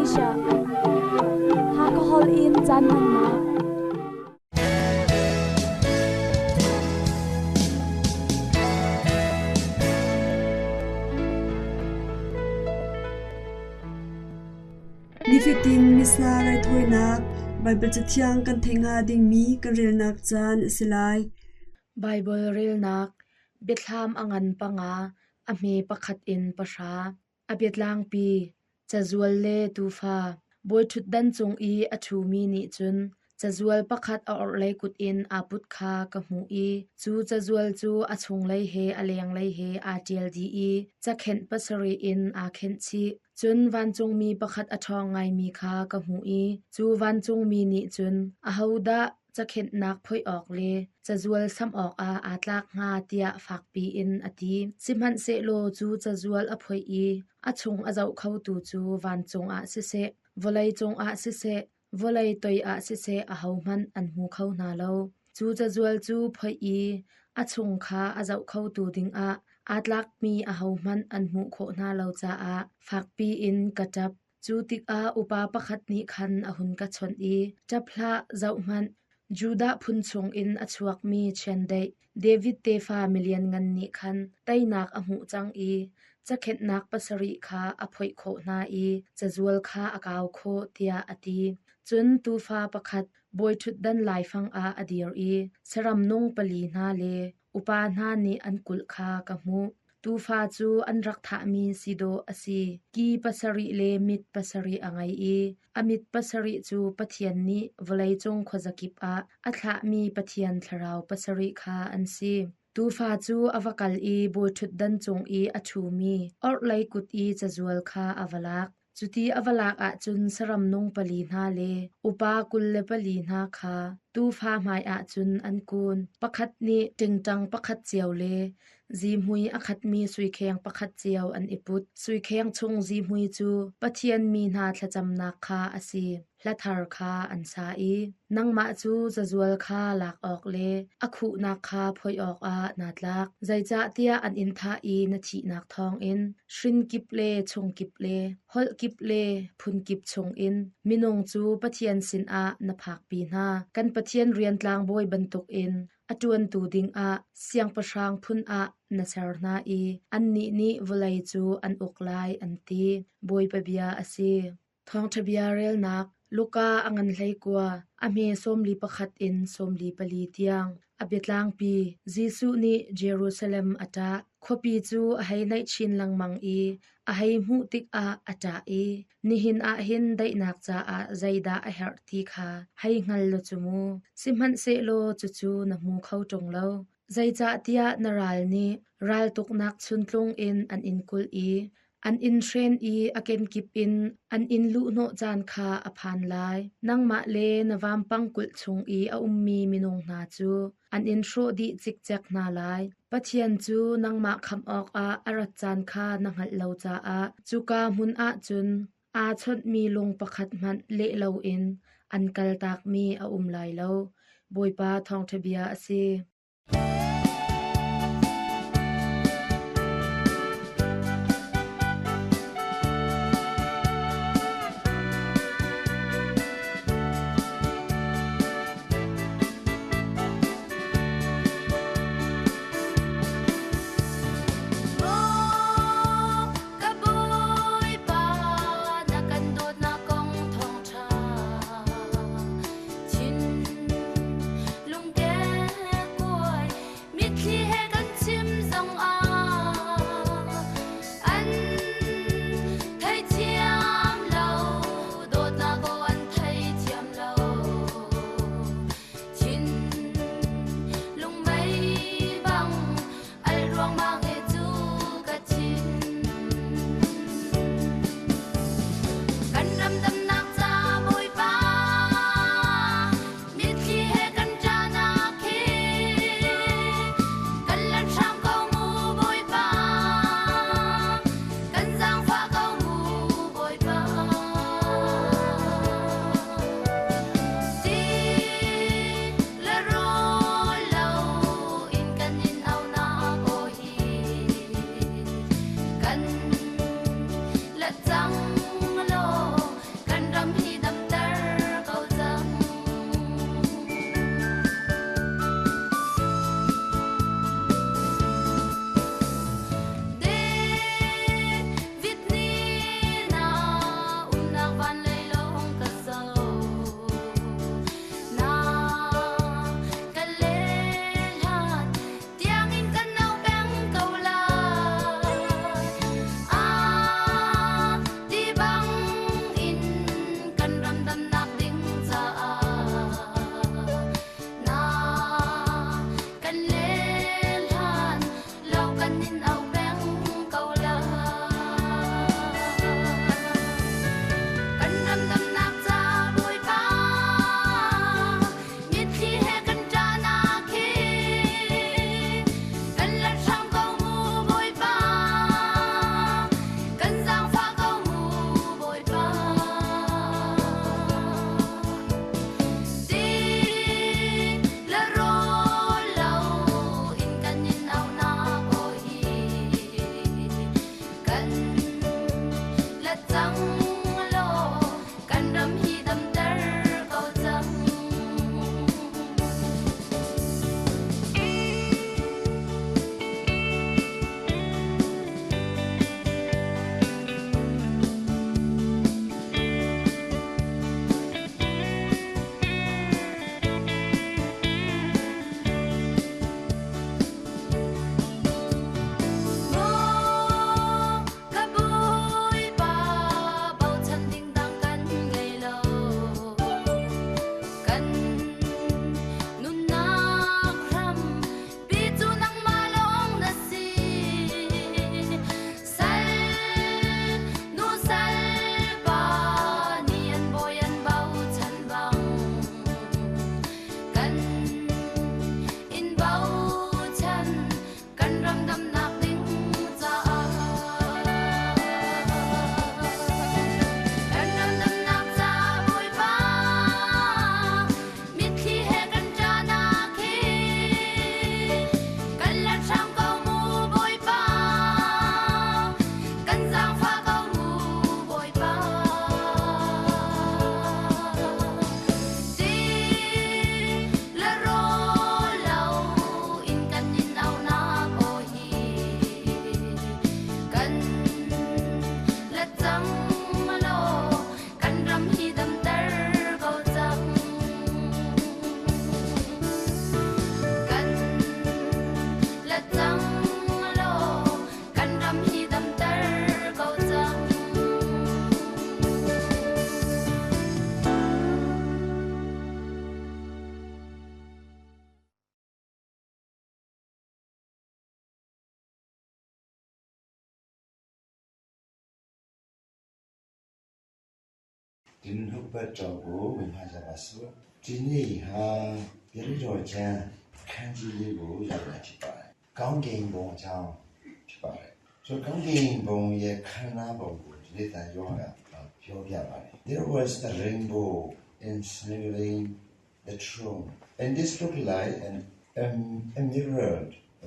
Asia. Hakha in caan hmannak. Nifatin Missa raithawinak Baibal Cathiang kan theih hnga dingmi kan relnak caan a si lai. Baibal relnak Biathlam a ngan panga, a hme pakhat in pahra. A biatlangpi, cazual le tuufa. Bawiṭhutdan cung i a ṭhumi nih cun cazual pakhat a orhlei kut in aa put kha ka hmuh i cu cazual cu a chunglei he a lenglei he aa ṭial dih i cakhenh pasarih in aa khenh chih. Cun vancungmi pakhat a ṭhawng ngaimi kha ka hmuh i cu vancungmi nih cun, Ahodah cakhenhnak phoih awk le cazual samh awkah aa tlak hnga tiah fakpi in a ti. Sihmanhsehlaw cu cazual a phoih i a chung a zoh khotu cu vancung ah siseh, vawlei cungah siseh, vawlei toi ah siseh ahohmanh an hmu kho hna lo. Cu cazual cu phoih i a chung kha a zoh khotu dingah aa tlakmi ahohmanh an hmuh khawh hna lo caah fakpi in ka ṭap. Cu tikah upa pakhat nih khan a hun ka chawnh i, “Ṭap hlah, zohhmanh, Judah phun chungin a chuakmi chiandeih, David tefa milianngan nih khan teinak a hmuh cang i cakhenhnak pasarih kha a phoih khawh hna i cazual kha a kau khawh,” tiah a ti. Cun tuufa pakhat bawiṭhutdan laifang ah a dir i saram nung pali hna le upa hna nih an kulh kha ka hmuh. Tuufa cu an rak thahmi si dawh a si. Ki pasarih le mit pasarih a ngei i a mit pasarih cu Pathian nih vawleicung khuazakip ah a thlahmi Pathian thlarau pasarih kha an si. Tuufa cu a va kal i bawiṭhutdan cung i a ṭhumi orhlei kut i cazual kha a va lak. Cuti a va lak ahcun saram nung pali hna le upa 24 hna kha tuufa hmaiah cun an kun. Pakhat nih ṭingṭang pakhat cio le zihmui a khatmi suikheng pakhat cio an i put. Suikheng chung zihmui cu Pathian mi hna thlacamnak kha a si. Hla thar kha an sa i nangmah cu cazual kha lak awk le a khuhnak kha phoih awkah naa tlak. Zeicahtiah an in thah i na thihnak thawngin hrin kip le chung kip le holh kip le phun kip chungin minung cu Pathian sinah na phakpi hna. Kan Pathian rian tlangbawi bantukin a ṭuantu dingah siangpahrang phun ah na ser hna i annih nih vawlei cu an uk lai, an ti. Bawipa bia a si. Thawngṭha bia relnak Luka a ngan hleikua, a hme 41 in 44 tiang. A biatlangpi Jesuh nih Jerusalem a ṭah. Khuapi cu a hei naih chin lengmang i a hei hmuh tikah a ṭah i, Nihin ah hin daihnak caah zeidah a herh ti kha hei hngal law cu mu. Sihmanhsehlaw cucu na hmu kho ṭung lo. Zeicahtiah na ral nih raltuknak chuntlung in an in kulh i An inn hren i a kenkip in an inn luhhnawh caan kha a phan lai. Nangmah le na vampang kulh chung i a ummi minung hna cu an in hrawh dih cikcek hna lai. Pathian cu nangmah khamh awkah a rat caan kha na hngalh lo caah cuka hmun ah cun aa chawnhmi lung pakhat hmanh leh loin an kaltakmi a um lai lo. Bawipa thawngṭha bia a si. Ka Bawipa, na kan dawtnak kong thawngṭha thinlung kekkuai. ဒီနှုတ်ပတ်တော်ကိုဝင်ပါကြပါစို့ဒီနေ့ဟာပြည့်တော်ကျမ်းအခန်းကြီးလေးကိုရောက်လာဖြစ်ပါတယ်ကောင်းကင်ဘုံအကြောင်းဖြစ်ပါတယ်ဆိုကောင်းကင်ဘုံရဲ့ခန္ဓာပုံကိုဒီနေ့တန်ယောဟန်ကပြောပြပါတယ် There was a rainbow encircling the throne and this looked like an a mirror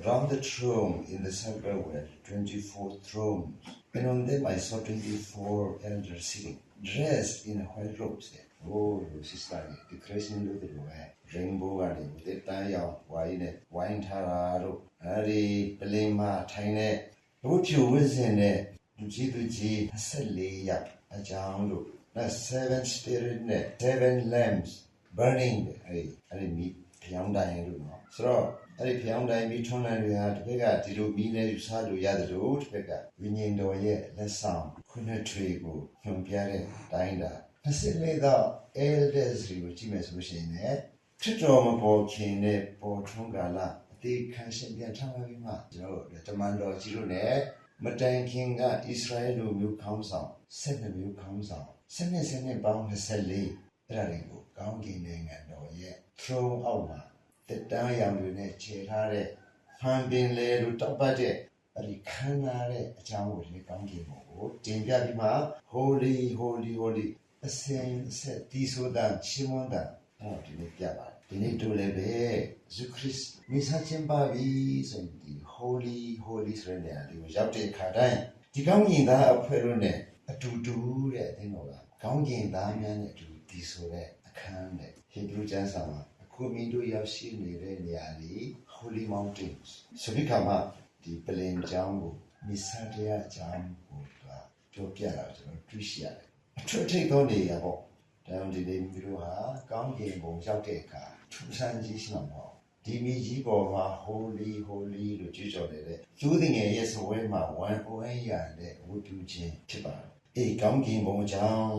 round the throne in the circle were 24 thrones and on them I saw 24 elders sitting dressed in white robes ဟို sister တွေ decoration လုပ်တယ်လို့ပဲ rainbow ကနေဒီတန်းရောင်ဝိုင်းနဲ့ဝိုင်းထားတာတို့အဲဒီပလင်မှာထိုင်တဲ့ဘုဖြူဝိဇင်နဲ့လူကြီးသူကြီး24ယောက်အကြောင်းတို့နောက်7 spirit နဲ့7 lamps burning အဲဒီအဲဒီမိဖျောင်းတိုင်လို့နော်ဆိုတော့အဲ့ဒီဖျောင်းတိုင်မိထွန်းလန်းတွေဟာတစ်ဖက်ကဒီလိုမီးနဲ့ယူဆလို့ရတယ်လို့တစ်ဖက်ကဝိညာဉ်တော်ရဲ့လက်ဆောင်ခုနှစ်ထွေကိုညွှန်ပြတဲ့တိုင်းတာ24တော့ elders တွေကိုကြည့်မယ်ဆိုလို့ရှိရင်လည်းခရစ်တော်မပေါ်ခင်နဲ့ပေါ်ထွန်းကာလအသေးခံရှင်ပြန်ထားပါပြီးမှကျွန်တော်တို့တမန်တော်ကြီးတို့ ਨੇ မတိုင်ခင်ကဣသရေလလူမျိုးခေါင်းဆောင်12မျိုးခေါင်းဆောင်12 12ပေါင်း24အဲ့ဒါတွေကိုကောင်းကင်နိုင်ငံတော်ရဲ့ throne အောက်မှာတက်တန်းရောင်တွေနဲ့ခြေထားတဲ့ဖန်ပင်လေလိုတောက်ပတ်တဲ့အဲ့ဒီခမ်းနားတဲ့အကြောင်းကိုဒီကောင်းကင်ဘုံကိုတင်ပြပြီးမှ holy holy holy အစဉ်အဆက်ဒီဆိုတာချီးမွမ်းတာဟောဒီနေ့ပြပါတယ်ဒီနေ့တို့လည်းပဲယေရှုခရစ်မိစားခြင်းပါပြီဆိုရင်ဒီ holy holy ဆိုတဲ့နေရာလေးကိုရောက်တဲ့အခါတိုင်းဒီကောင်းကင်သားအဖွဲ့တို့ ਨੇ အတူတူတဲ့အသင်းတော်ကကောင်းကင်သားများနဲ့အတူဒီဆိုတဲ့အခန်းနဲ့ဟေဘရုကျမ်းစာမှာအခုမင်းတို့ရောက်ရှိနေတဲ့နေရာလေး holy mountains ဆိုပြီးခါမှဒီပလင်ကျောင်းကိုမိစားတရားအကြောင်းကိုသူကပြောပြတာကျွန်တော်တွေ့ရှိရတယ်အထွတ်အထိပ်သောနေရာပေါ့ဒါကြောင့်ဒီနေ့မျိုးဟာကောင်းကင်ဘုံရောက်တဲ့အခါထူးဆန်းကြီးရှိမှာမဟုတ်ဒီမိကြီးပေါ်မှာ holy holy လို့ကြွေးကြော်နေတဲ့ကျိုးတဲ့ငယ်ရဲ့စပွဲမှာဝမ်အိုရတဲ့ဝတ္ထုချင်းဖြစ်ပါတယ်အေးကောင်းကင်ဘုံကြောင့်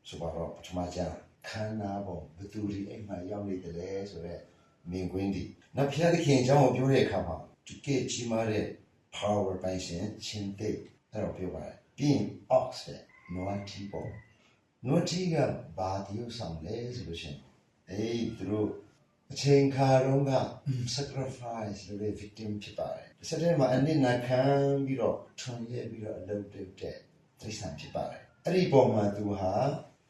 ဆိုတော့ပထမကျမ်းခန္ဓာပုံဘသူတွေအိမ်မှာရောက်နေတယ်လဲဆိုတော့မြင်ကွင်းဒီနောက်ဖျားသခင်အကြောင်းကိုပြောတဲ့အခါမှာတကယ်ကြီးမားတဲ့ power ပိုင်ရှင်ချင်းသိအဲ့တော့ပြောပါတယ်ပြီးရင် ox တဲ့နွားထီးပေါ့နွားထီးကဘာတရုပ်ဆောင်လဲဆိုလို့ရှိရင်အေးသူတို့အချိန်ခါတုန်းက sacrifice လို့တဲ့ victim ဖြစ်ပါတယ်။ဆက်တဲ့မှာအနစ်နာခံပြီးတော့ထွန်ရက်ပြီးတော့အလုပ်လုပ်တဲ့တိရစ္ဆာန်ဖြစ်ပါတယ်။အဲ့ဒီပုံမှာသူဟာ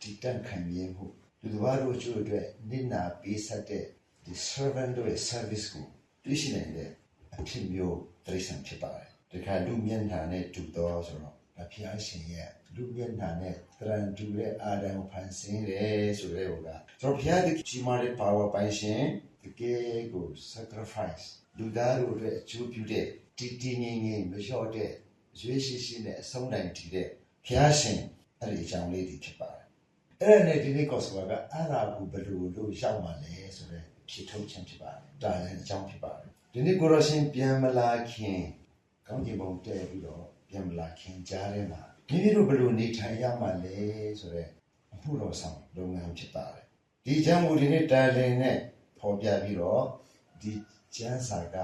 ဒီတန့်ခံမြဲမှုလူတစ်ပါးတို့အကျိုးအတွက်နစ်နာပေးဆက်တဲ့ဒီ servant တို့ရဲ့ service ကိုတွေ့ရှိနိုင်တဲ့အဖြစ်မျိုးတိရစ္ဆာန်ဖြစ်ပါတယ်။ဒီခါလူမျက်နှာနဲ့တူတော့ဆိုတော့အဖျားရှင်ရဲ့လူမျက်နှာနဲ့တရံတူတဲ့အာဒံကိုဖန်ဆင်းတယ်ဆိုတဲ့ဟိုကဆိုတော့ဘုရားသခင်ကြီးမားတဲ့ power ပိုင်ရှင်တကယ်ကို sacrifice လူသားတို့အတွက်အကျိုးပြုတဲ့တည်တည်ငြိမ်ငြိမ်မလျော့တဲ့ရွေးရှိရှိနဲ့အဆုံးတိုင်တည်တဲ့ဘုရားရှင်အဲ့ဒီအကြောင်းလေးတွေဖြစ်ပါတယ်။အဲ့ဒါနဲ့ဒီနေ့ကော့စဝါကအဲ့ဒါကိုဘယ်လိုလို့ရောက်မှလဲဆိုတော့ဖြည့်ထုတ်ခြင်းဖြစ်ပါတယ်။ဒါလည်းအကြောင်းဖြစ်ပါတယ်။ဒီနေ့ကိုရရှင်ပြန်မလာခင်ကောင်းကင်ဘုံတက်ပြီးတော့ပြန်မလာခင်ကြားထဲမှာမိမိတို့ဘယ်လိုနေထိုင်ရမှာလဲဆိုတော့အမှုတော်ဆောင်လုပ်ငန်းဖြစ်ပါတယ်။ဒီအကြောင်းကိုဒီနေ့တာလင်နဲ့ပေါ်ပြပြီးတော့ဒီကျမ်းစာက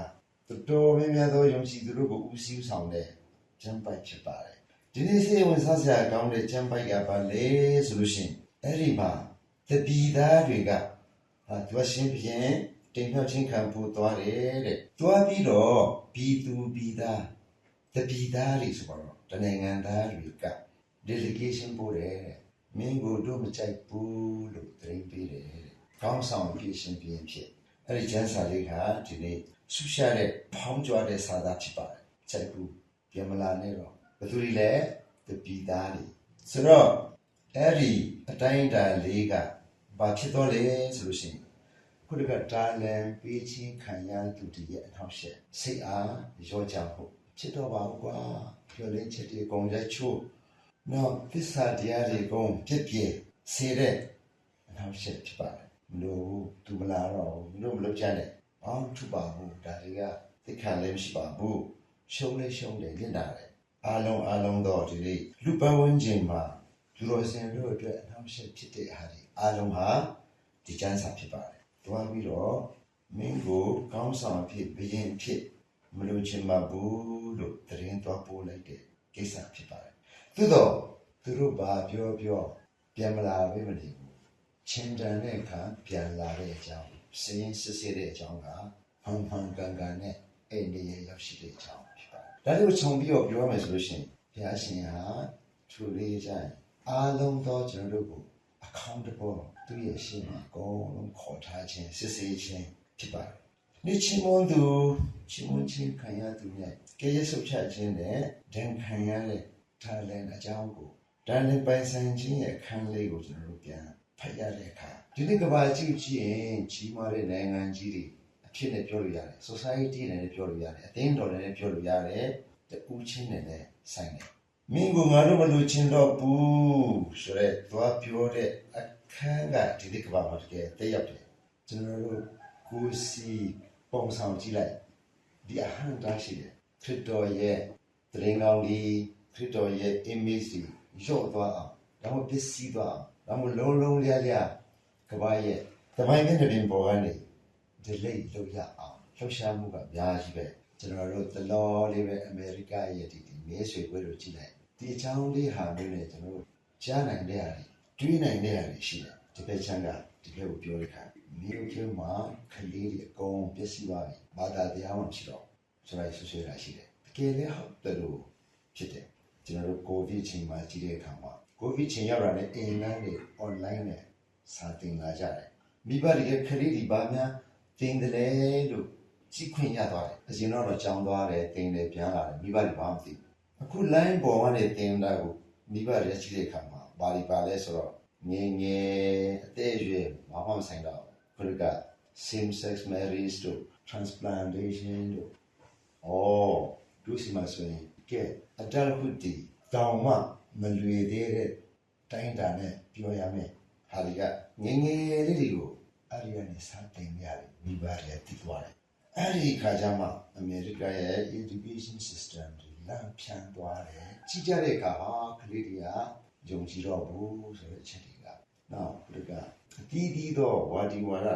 တော်တော်များများသောယုံကြည်သူတို့ကိုဦးစီးဆောင်တဲ့ကျမ်းပိုက်ဖြစ်ပါတယ်။ဒီနေ့စိတ်ဝင်စားစရာကောင်းတဲ့ကျမ်းပိုက်ကဘာလဲဆိုလို့ရှိရင်အဲ့ဒီမှာတပီသားတွေကဟာသူကရှင်ဖြင့်တင်ဖြောချင်းခံဖို့သွားတယ်တဲ့။သွားပြီးတော့ဘီသူဘီသားတပီသားတွေဆိုတော့တနိုင်ငံသားတွေက delegation ပို့တယ်တဲ့။မင်းကိုတို့မကြိုက်ဘူးလို့သတင်းပေးတယ်တဲ့။ကောင်းဆောင်ဖြစ်ရှင်ပြင်းဖြစ်အဲ့ဒီကျမ်းစာလေးကဒီနေ့ဆူရှာတဲ့ဖောင်းကြွတဲ့စာသားဖြစ်ပါတယ်။ကြိုက်ဘူးပြန်မလာနဲ့တော့ဘယ်သူတွေလဲတပီသားတွေဆိုတော့အဲ့ဒီအတိုင်းအတာလေးကဘာဖြစ်တော့လဲဆိုလို့ရှိရင်ခုတကတာလန်ပေးချင်းခံရသူတည်းရဲ့အထောက်ရှက်စိတ်အားရောကြဖို့ဖြစ်တော့ပါဘူးကွာပြောလင်းချက်တွေကုန်ရိုက်ချို့နော်သစ္စာတရားတွေကုန်ပြည့်ပြည့်စေတဲ့အထောက်ရှက်ဖြစ်ပါတယ်မလို့သူမလာတော့ဘူးတို့မလုပ်ကြနဲ့ဘာမှထူပါဘူးဒါတွေကသိခံလည်းမရှိပါဘူးရှုံးလဲရှုံးတယ်လင့်တာတယ်အားလုံးအားလုံးတော့ဒီနေ့လူပဝန်းကျင်မှာလူတော်စင်တို့အတွက်အနှောင့်အယှက်ဖြစ်တဲ့ဟာတွေအားလုံးဟာဒီကျမ်းစာဖြစ်ပါတယ်။တွားပြီးတော့မင်းကိုကောင်းဆောင်ဖြစ်ဘရင်ဖြစ်မလို့ချင်ပါဘူးလို့တရင်သွားပို့လိုက်တဲ့ကိစ္စဖြစ်ပါတယ်။သို့တော့သူတို့ဘာပြောပြော ပြန်မလာဘဲမနေဘူးချင်းတန်တဲ့အခါပြန်လာတဲ့အကြောင်းစရင်စစ်ဆေးတဲ့အကြောင်းကမှန်မှန်ကန်ကန်နဲ့အဲ့နေရရောက်ရှိတဲ့အကြောင်းဖြစ်ပါတယ်။ဒါလေးကိုခြုံပြီးတော့ပြောရမယ်ဆိုလို့ရှိရင်ဘုရားရှင်ဟာထူလေးကြရင်အားလုံးသောကျွန်တော်တို့ကို accountable သူ့ရဲ့ရှေ့မှာအကုန်လုံးခေါ်ထားခြင်းစစ်ဆေးခြင်းဖြစ်ပါတယ်။နေ့ချင်းမွန်သူချင်းမွန်ချင်းခံရသူနဲ့ကဲ့ရဲ့ဆုတ်ချခြင်းနဲ့ဒဏ်ခံရတဲ့ထာလန်အကြောင်းကိုဒါနဲ့ပိုင်ဆိုင်ခြင်းရဲ့အခန်းလေးကိုကျွန်တော်တို့ပြန်ဖတ်ရတဲ့အခါဒီနေ့ကမ္ဘာကြည့်ကြည့်ရင်ကြီးမားတဲ့နိုင်ငံကြီးတွေအဖြစ်နဲ့ပြောလို့ရတယ် society နဲ့လည်းပြောလို့ရတယ်အသင်းတော်နဲ့လည်းပြောလို့ရတယ်တူးချင်းနဲ့လည်းဆိုင်တယ်မင်းကငါတို့မလို့ချင်းတော့ဘူးဆိုရဲသွားပြောတဲ့အခန်းကဒီနေ့ကမ္ဘာမှာတကယ်တက်ရောက်တယ်ကျွန်တော်တို့ကိုစီပုံဆောင်ကြည့်လိုက်ဒီအဟံတားရှိတယ်ခရစ်တော်ရဲ့တရင်ကောင်းဒီခရစ်တော်ရဲ့ image တွေရော့သွားအောင်ဒါမှမဟုတ်ပစ္စည်းသွားအောင်ဒါမှမဟုတ်လုံးလုံးလျားလျားကမ္ဘာရဲ့တမိုင်းမျက်နှာပြင်ပေါ်ကနေ delay လုပ်ရအောင်လှုပ်ရှားမှုကအများကြီးပဲကျွန်တော်တို့တလောလေးပဲအမေရိကရဲ့ဒီဒီမဲဆွေပွဲတို့ကြည့်လိုက်ဒီအချောင်းလေးဟာမျိုးနဲ့ကျွန်တော်တို့ကြားနိုင်တဲ့ဟာတွေတွေးနိုင်တဲ့ဟာတွေရှိတယ်ဒီဘက်ချမ်းကဒီဘက်ကိုပြောတဲ့အခါမျိုးကျမှာခလေးတွေအကုန်ပျက်စီးသွားပြီဘာသာတရားမှမရှိတော့ဆိုရဆွဆွဲတာရှိတယ်တကယ်လည်းဟုတ်တယ်လို့ဖြစ်တယ်ကျွန်တော်တို့ကိုဗစ်ချိန်မှာကြည့်တဲ့အခါမှာကိုဗစ်ချိန်ရောက်တာနဲ့အင်္ဂလိပ်တွေ online နဲ့စာသင်လာကြတယ်မိဘတွေကခလေးတွေဘာများသင်တယ်လဲလို့ကြည့်ခွင့်ရသွားတယ်အရင်တော့ကြောင်းသွားတယ်သင်တယ်ပြန်လာတယ်မိဘတွေဘာမှမသိဘူးအခု line ပေါ်ကနေသင်တာကိုမိဘတွေကြည့်တဲ့အခါမှာဘာတွေပါလဲဆိုတော့ငယ်ငယ်အသေးအရွယ်ဘာမှမဆိုင်တော့ခုနက same sex marriage တို့ transplantation တို့ဩတို့စီမှာဆိုရင်ကဲ adulthood ဒီတောင်မှမလွေသေးတဲ့တိုင်းတာနဲ့ပြောရမယ်ဟာဒီကငယ်ငယ်လေးတွေကိုအဲ့ဒီကနေစတင်ရတယ်မိဘတွေတည်သွားတယ်အဲ့ဒီခါကျမှအမေရိကရဲ့ education system တွေလန့်ဖြန်းသွားတယ်ကြီးကြတဲ့အခါဟာကလေးတွေကယုံကြည်တော့ဘူးဆိုတဲ့အချက်တွေကနောက်ဒီကအတီးတီးတော့ဝါဒီဝါဒ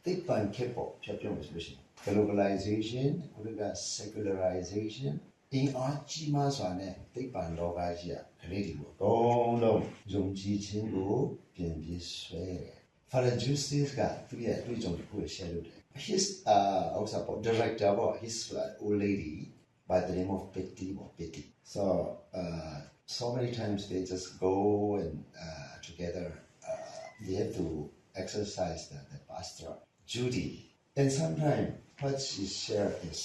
သိပ္ပံခေတ်ပေါ့ဖြတ်ပြောမယ်ဆိုလို့ရှိရင် globalization ခုနက secularization အင်အားကြီးမားစွာနဲ့သိပ္ပံလောကကြီးကကလေးတွေကိုအကုန်လုံးယုံကြည်ခြင်းကိုပြင်ပြဆွဲတယ် Father Justice ကသူရဲ့အတွေ့အကြုံတစ်ခုကို share လုပ်တယ် his also director ပေါ့ his old lady by the name of Betty ပေါ့ Betty so so many times they just go and together they have to exercise the pastor duty and sometimes what she shared is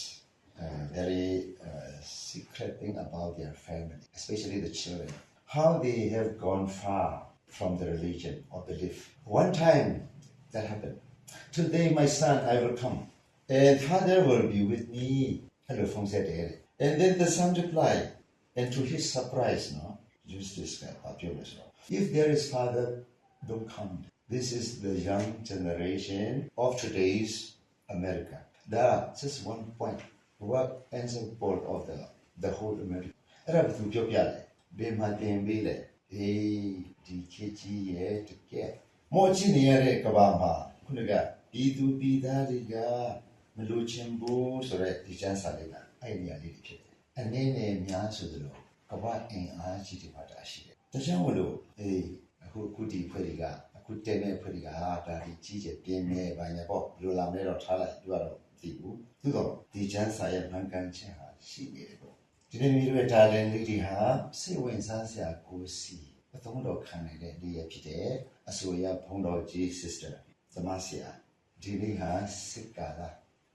very secret thing about their family especially the children how they have gone far from the religion or belief one time that happened today my son I will come and father will be with me အဲ့လိုဖုန်းဆက်တယ် and then the son replied and to his surprise no use this ကဘာပြောလဲဆိုတော့ if there is father don't come this is the young generation of today's America that just one point what example of the whole America အဲ့ဒါဘယ်သူပြောပြလဲဘယ်မှာတင်ပေးလဲအေးဒီခေတ်ကြီးရဲ့တကယ်မော့ချင်နေရတဲ့ကမ္ဘာမှာခုနကပြည်သူပြည်သားတွေကမလိုချင်ဘူးဆိုတော့ဒီကျမ်းစာလေးကအဲ့ဒီနေရာလေးတွေဖြစ်တယ်အနေနဲ့များဆိုသလိုကမ္ဘာအင်အားကြီးတွေပါတာရှိတယ်ဒါကြောင့်မလို့အေးအခုခုဒီဖွဲ့တွေကအခုတဲမဲ့ဖွဲ့တွေကဟာဒါဒီကြီးကျယ်ပြင်းနေပါညာပေါ့ဘယ်လိုလာမလဲတော့ထားလိုက်သူကတော့မသိဘူးသို့တော့ဒီကျမ်းစာရဲ့မှန်ကန်ခြင်းဟာရှိနေတယ်ပေါ့ဒီနေ့မျိုးရဲ့တာလန်လေးတွေဟာစိတ်ဝင်စားစရာကိုစီအသုံးတော်ခံနေတဲ့နေရာဖြစ်တယ်အဆိုရဘုန်းတော်ကြီး sister သမဆရာဒီနေ့ဟာစစ်ကာလ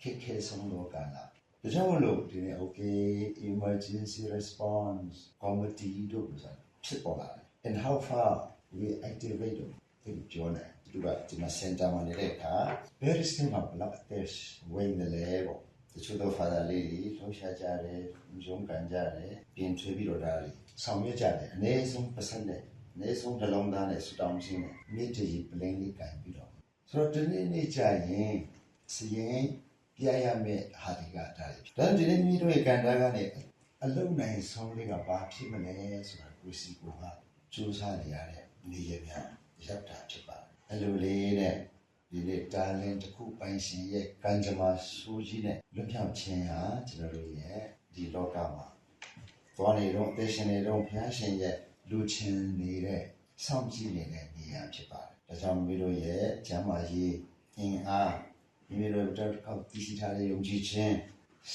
ခက်ခဲဆုံးသောကာလဒါကြောင့်မလို့ဒီနေ့ okay emergency response committee တို့ဆိုတာဖြစ်ပေါ်လာတယ် and how far we activate တို့ဒီပြောနေသူကဒီမှာ center မှာနေတဲ့အခါ very same မှာဘလောက် attach ဝင်တယ်လေပေါ့တချို့တော့ father လေးတွေလှုပ်ရှားကြတယ်ရုန်းကန်ကြတယ်ပြင်ထွေးပြီးတော့ဒါတွေဆောင်ရွက်ကြတယ်အနည်းဆုံးပတ်စံနဲ့အနည်းဆုံးနှလုံးသားနဲ့ဆူတောင်းခြင်းနဲ့မြစ်တကြီးပလင်းလေးကန်ပြီးတော့ဆိုတော့ဒီနေ့နေ့ကျရင်စီရင်ပြရမယ့်ဟာတွေကဒါတွေဒါဒီနေ့မိတို့ရဲ့ကံတာကနေအလုံနိုင်ဆုံးလေးကဘာဖြစ်မလဲဆိုတာကိုစီကိုကစူးစမ်းနေရတဲ့နေရများရောက်တာဖြစ်ပါတယ်အဲ့လိုလေးနဲ့ဒီနေ့တာလင်တစ်ခုပိုင်ရှင်ရဲ့ကံကြမ္မာဆိုးကြီးနဲ့လွတ်မြောက်ခြင်းဟာကျွန်တော်တို့ရဲ့ဒီလောကမှာသွားနေတော့အသက်ရှင်နေတော့ဘုရားရှင်ရဲ့လူချင်းနေတဲ့ စောင့်ကြည့်နေတဲ့နေရာဖြစ်ပါတယ်။ဒါကြောင့်မိမိတို့ရဲ့ကျမ်းမာရေးအင်အားမိမိတို့တစ်ခေါက်တည်ရှိထားတဲ့ယုံကြည်ခြင်း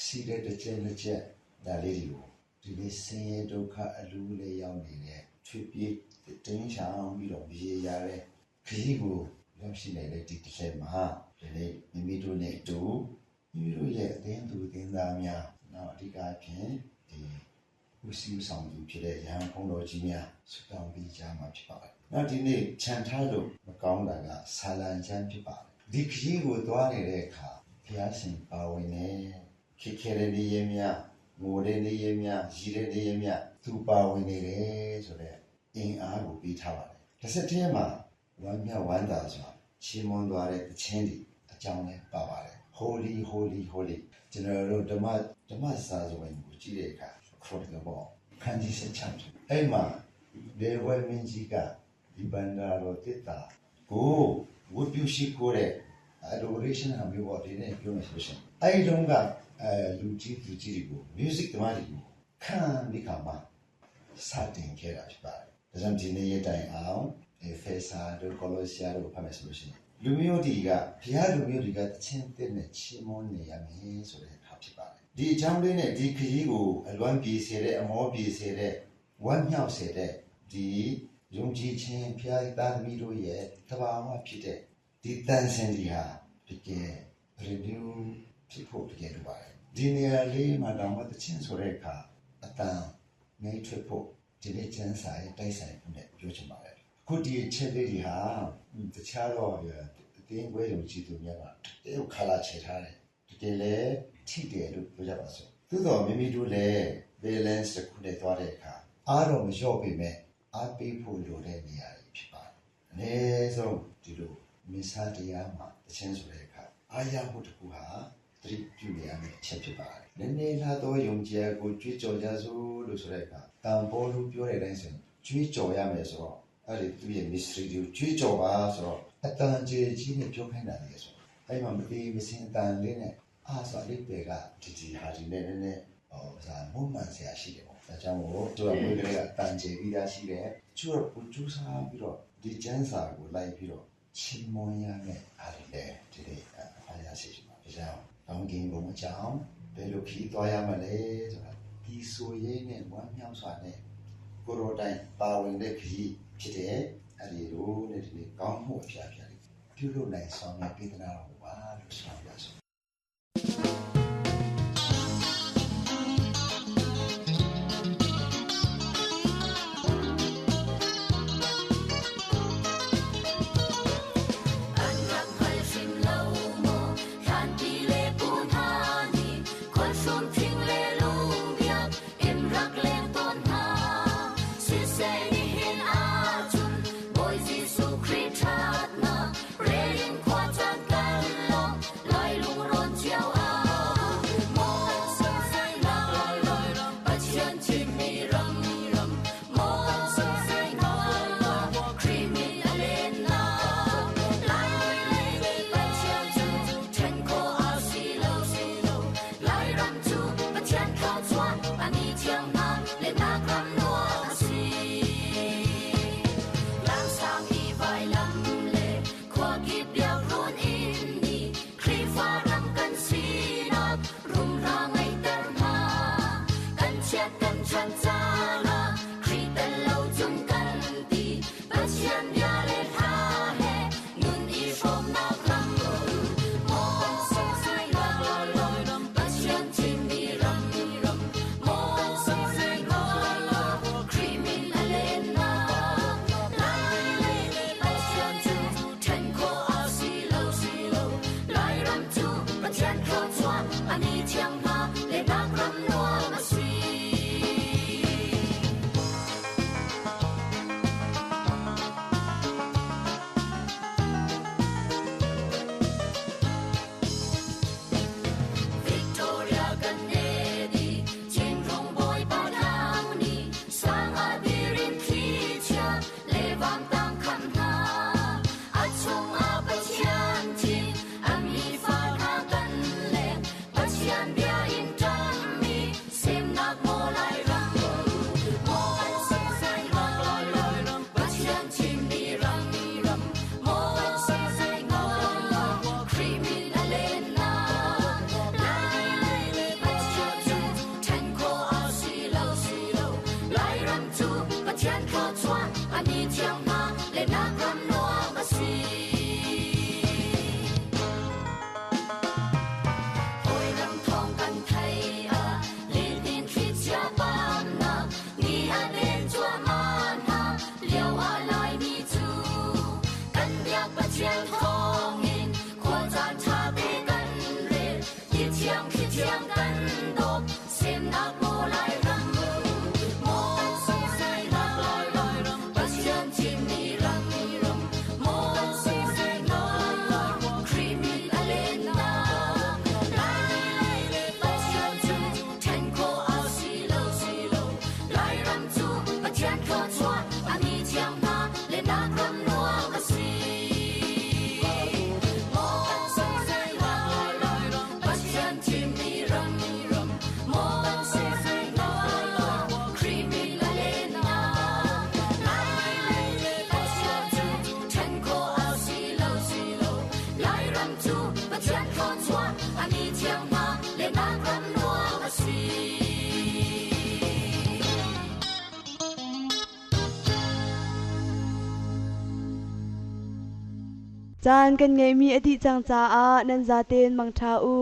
ရှိတဲ့တစ်ချက်တစ်ချက်ဒါလေးတွေကိုဒီနေ့ဆင်းရဲဒုက္ခအလူလေးရောက်နေတဲ့ချွေပြေးတင်းချောင်ပြီးတော့မြေရတဲ့ခရီးကိုရောက်ရှိနေတဲ့ဒီတစ်ချက်မှာဒီနေ့မိမိတို့နဲ့အတူမိမိတို့ရဲ့အသင်းသူအသင်းသားများနောက်အဓိကအဖြစ်ဒီဦးစီးဆောင်သူဖြစ်တဲ့ရဟန်းဘုန်းတော်ကြီးများဆုတောင်းပေးကြမှာဖြစ်ပါတယ်။နောက်ဒီနေ့ခြံထားလို့မကောင်းတာကဆာလံချမ်းဖြစ်ပါတယ်။ဒီခရီးကိုသွားနေတဲ့အခါဘုရားရှင်ပါဝင်နေခေခဲတဲ့နေရမြငိုတဲ့နေရမြရည်တဲ့နေရမြသူပါဝင်နေတယ်ဆိုတော့အင်အားကိုပေးထားပါတယ်။တစ်ဆက်တည်းမှာဝမ်းမြောက်ဝမ်းသာစွာချီးမွမ်းသွားတဲ့သချင်းတွေအကြောင်းလည်းပါပါတယ်။ Holy Holy Holy ကျွန်တော်တို့ဓမ္မဓမ္မစာဆိုဝင်ကိုကြည့်တဲ့အခါခေါ်တယ်ပေါ့ခန်းကြီးဆက်ချမ်းအဲ့မှာလေဝဲမင်းကြီးကဒီဘန္ဒာတော်တစ်တာကိုဝတ်ပြုရှိခိုးတဲ့ adoration ဟာမျိုးပေါ့ဒီနေ့ပြောမယ်ဆိုလို့ရှိရင်အဲ့ဒီတုန်းကအဲလူကြီးသူကြီးတွေကို music သမားတွေကိုခံပြီးခါမှာစတင်ခဲ့တာဖြစ်ပါတယ်။ဒါကြောင့်ဒီနေ့ရတိုင်အောင်ဖေဆာတို့ကောလောစီယာတို့ဖတ်မယ်ဆိုလို့ရှိရင်လူမျိုးတွေကဘုရားလူမျိုးတွေကတခြင်းတဲ့နဲ့ချီးမွမ်းနေရမယ်ဆိုတဲ့ဟာဖြစ်ပါတယ်။ဒီအကြောင်းလေးနဲ့ဒီခရီးကိုအလွမ်းပြေစေတဲ့အမောပြေစေတဲ့ဝမ်းမြောက်စေတဲ့ဒီယုံကြည်ခြင်းဘုရားသားသမီးတို့ရဲ့တဘာဝဖြစ်တဲ့ဒီတန်ဆင်ဒီဟာတကယ် review ဖြစ်ဖို့တကယ်လိုပါတယ်။ဒီနေရာလေးမှာတောင်မှတခြင်းဆိုတဲ့အခါအတန်နေထွက်ဖို့ဒီနေ့ကျမ်းစာရဲ့တိုက်ဆိုင်မှုနဲ့ပြောချင်ပါတယ်။အခုဒီအချက်လေးတွေဟာတခြားတော့အတင်းခွဲယုံကြည်သူများကတကယ်ခါလာချေထားတယ်။တကယ်လည်းထိတယ်လို့ပြောကြပါစို့။သို့တော်မိမိတို့လည်း balance တစ်ခုနဲ့သွားတဲ့အခါအားတော့မလျော့ပေမဲ့အားပေးဖို့လိုတဲ့နေရာတွေဖြစ်ပါတယ်။အနည်းဆုံးဒီလိုမစ္ဆာတရားမှာတခြင်းဆိုတဲ့အခါအားရမှုတစ်ခုဟာသတိပြုနေရမယ့်အချက်ဖြစ်ပါတယ်။နည်းနည်းလာတော့ယုံကြည်ကိုကြွေးကြော်ကြစို့လို့ဆိုတဲ့အခါတန်ပေါ်လို့ပြောတဲ့အတိုင်းဆိုရင်ကြွေးကြော်ရမယ်ဆိုတော့အဲ့ဒီသူ့ရဲ့ mystery ကိုကြွေးကြော်ပါဆိုတော့အတန်ကြေကြီးနဲ့ပြောခိုင်းတာလေဆိုတော့အဲ့မှာမသေးမစင်အတန်လေးနဲ့အားဆိုအလေးပေကဒီဒီဟာဒီနဲ့နည်းနည်းဟောစာမုံမှန်ဆရာရှိတယ်ပေါ့။ဒါကြောင့်မို့သူကမွေးကလေးကအတန်ကြေပြီးသားရှိတယ်။သူကပူကျူးစားပြီးတော့ဒီကျမ်းစာကိုလိုက်ပြီးတော့ချီးမွမ်းရမယ့်အားတွေလည်းဒီနေ့အားရရှိရှိပါ။ဒါကြောင့်ကောင်းကင်ဘုံအကြောင်းဘယ်လိုခီးသွားရမလဲဆိုတာဒီဆိုရဲနဲ့ဝမ်းမြောက်စွာနဲ့ကိုရိုတိုင်ပါဝင်တဲ့ခရီးဖြစ်တယ်။အဲဒီလိုနဲ့ဒီနေ့ကောင်းမှုအဖျားဖျားလေးပြုလုပ်နိုင်ဆောင်ရပြည်သနာတော်ပါလို့ဆောင်းပါစို့။ An rak hngal hrim lo maw hlanpi le pu hna nih khualhrum thing le lungbiak in rak leng tawn hna. Siseh nihin ahcun Bawi Jesuh Khrih ṭhatnak rel in khua caan kan lawng lai lung Pathian thawngin khua caan ṭha te kan rel. Ti thiang thli thiang kan dawp semnak maw Lairam. Maw kan sungsainak Lairam Pathian thimmi ram. Maw kan sungsainak Khrih min a lennak. Lai le Pathian cu ṭhen khawh a si lo si lo. Lairam cu Pathian thluachuah a mi thiang hna lennak ram nuam a si. Maw kan sungsainak Lairam Pathian thimmi ram. Maw kan sungsainak Khrih min a lennak. Lai le Pathian cu ṭhen khawh a si lo si lo. Lairam cu Pathian thluachuah a mi thiang hna lennak ram nuam a si. Caan kan ngeihmi a dih cang caah nan zaten mangṭha u.